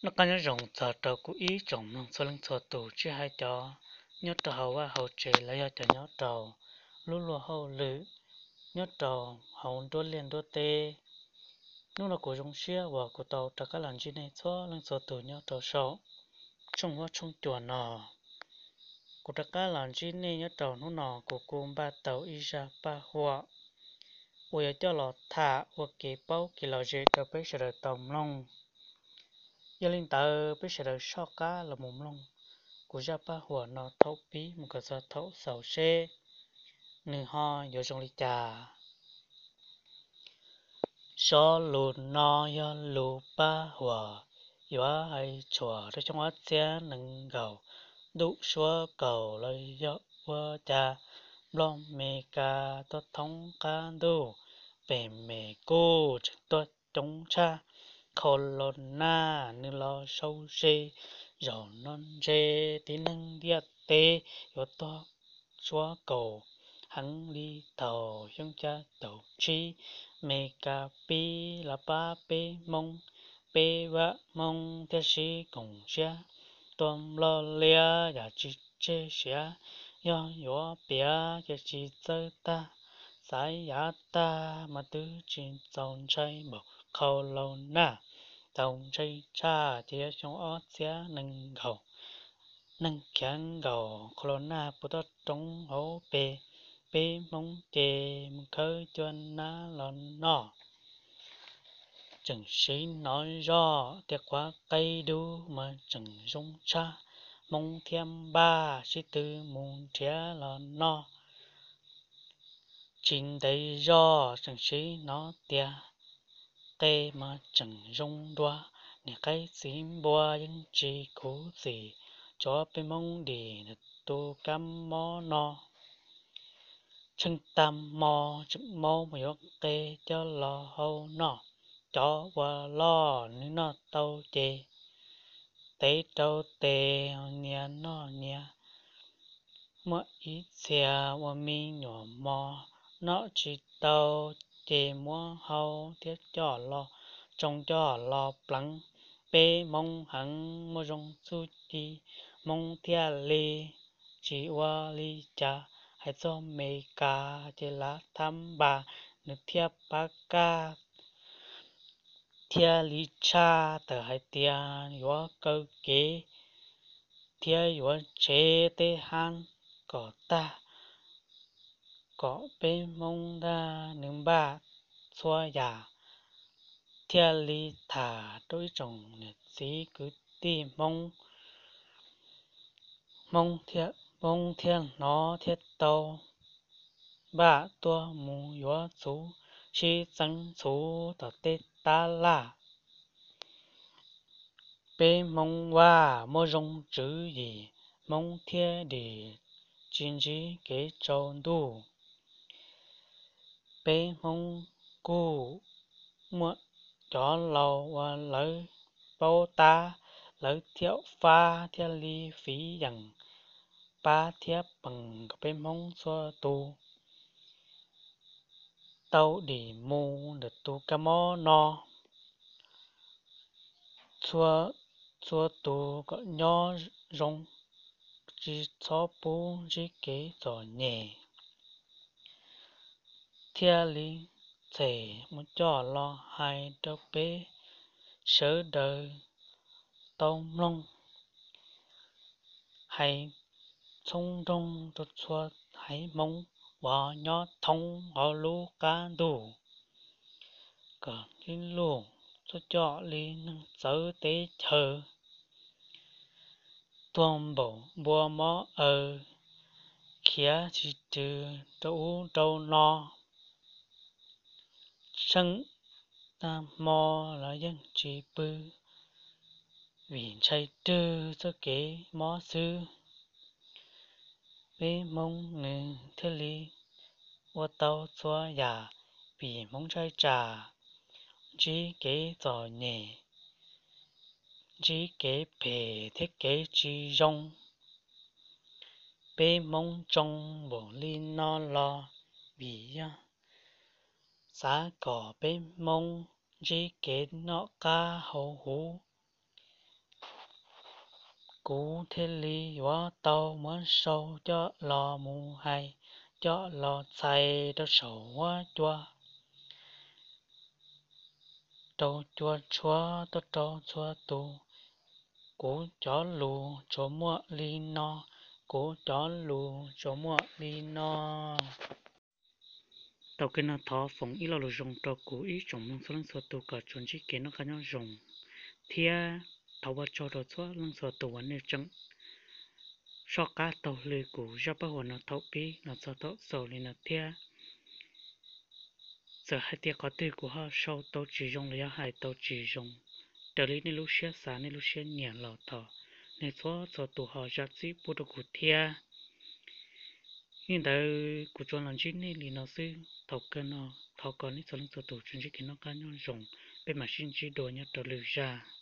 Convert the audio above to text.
Noj qab nyob zoo txog rau kuv ib tsoom mloog txhua leej txhua tus, tsis hais cov nyob rau hauv vaj hauv tsev los yog cov nyob rau lub luag hauj lwm, nyob rau hauv nruab liaj nruab teb. Hnub no kuv zoo siab uas kuv tau rov qab los ntsib nej txhua leej txhua tus nyob rau saum tshooj huab tshooj cua no. Kuv rov qab los ntsib nej nyob rau hnub no, kuv kuj npaj tau ib zaj paj huam uas yuav coj los tham ua kev paub kev lom zem rau peb sawv daws tau mloog. Yog li ntawd peb sawv daws soj qab los mus mloog kuv zaj paj huam no thaum pib mus kom txog thaum xaus seb nws ho yuav zoo li cas. Zaj lus no yog lus paj huam yuav hais txog rau xyoo ob txhiab nees nkaum, ntuj suab kaus los yog ua cas Nplog Mes Kas tuaj thoob qab ntuj, pem Mes kuj tseem tuaj coob tshaj. Khaus Laus Naj nws los sau se, zaum no ntshe tib neeg ntiaj teb yuav tuag suab kaus heev li thaum xyoo xya caum tsib. Mes Kas pib los pab peb Hmoob, peb vam Hmoob thiaj sib koom siab tuaj Nplog liab yam tsis tseg siav. Yog yuav piav ces tsis txawj tag, xav yav tag mas twb tsis txaus ntshai npaum Khaus Laus Naj. Txaus ntshai tshaj ces yog xyoo ob txhiab nees nkaum, neeg khiav nkaum Khaus Laus Naj puas tuaj roob hauv pes, peb Hmoob ces mus khawb cua nab los noj. Tseem siv hnov zoj tias quav qe dub mas tseem zoo tshaj, Hmoob thiaj npaj sib tw mus nrhiav los noj. Tsis ntev zoj tseem siv hnov tias qe mas tseem zoo dua, niam qaib txiv npua yeej tsis khuv xim, tsuav peb Hmoob dim tus kab mob no. Tsheej tag hmo tseem maub mus yuav qe coj los hau noj, cov uas loj nws noj tau ces tev rau tes, nyias noj nyias. Muaj ib txhia ua me nyuam mos noj tsis tau ces muab hau thiab coj los tsoo coj los pleev. Peb Hmoob heev muaj zoo txuj ci, Hmoob thiaj li tsis ua li cas. Hais txog Mes Kas ces lav thab npas nws thiaj pab kaj thiaj li tshaj tawm hais tias yuav kaw kev thiab yuav tshev tej hab kom tag, kom peb Hmoob ntag. Nws npaj txhua yam thiaj li tham rau ib tsoom niam txiv kwv tij Hmoob, Hmoob thiaj, Hmoob thiaj hnov thiaj tau npaj tuaj mus yuav txhuv, sib txeeb txhuv tom tej tab laj. Peb Hmoob Vaj muaj zoo tswv yim, Hmoob thiaj dim tsis ntsib kev tsaus ntuj. Peb Hmoob kuj muaj cov laus uas lawv paub tab, lawv thiaj fab thiaj li fiv yeem pab thiab peem kom peb Hmoob txhua tus tau dim mus ntawm tus kab mob no. Txhua, txhua tus kom nyob zoo, tsis txhob pub ntsib kev txom nyem. Thiaj li txhem mus coj los hais rau peb sawv daws tau mloog, hais txhoob nroog rau txhua haiv Hmoob uas nyob thoob hauv lub qab ntuj, kom sib luj txhua coj li neeg txawv teb chaws, tuag npaum npua mob aws, khiav tsis rws rau ub rau no. Tsheej tag hmo los yeej tsis pw, vim ntshai rwg txoj kev mob xwb. Peb Hmoob nws thiaj li ua tau txhua yam, vim Hmoob ntshai tsam ntsib kev txom nyem, ntsib kev phem thiab kev tsis zoo. Peb Hmoob tsoo npaum li no los vim yog xav kom peb Hmoob ntsib kev noj qab haus huv, kuv thiaj li yuav tau muab sau coj los mus hais, coj los txhais rau saum huab cua rau cua tshuab tuaj rau txhua tus. Kuv cov lus tsuas muaj li no, kuv cov lus tsuas muaj li no. Thaum kawg no thov foom ib lo lus zoo rau kuv ib tsoom mloog txhua leej txhua tus kom tsuas ntsib kev noj qab nyob zoo, thiab thov ua tsaug rau txhua leej txhua tus uas nej tseem soj qab taug lw kuv zaj paj huam no thaum pib los txog thaum xaus li no thiab. Txawm hais tias qhov twg kuv ho sau tau tsis zoo los yog hais tau tsis zoo raws li nej lub siab xav nej lub siab nyiam los thov nej txhua txhua tus ho zam txim pub rau kuv thiab. Yog li ntawd kuv tsuas los ntsib nej li no xwb, thaum kawg no thov kom nej txhua leej txhua tus tsuas ntsib kev noj qab nyob zoo, peb mam sib ntsib dua nyob rau lwm zaj.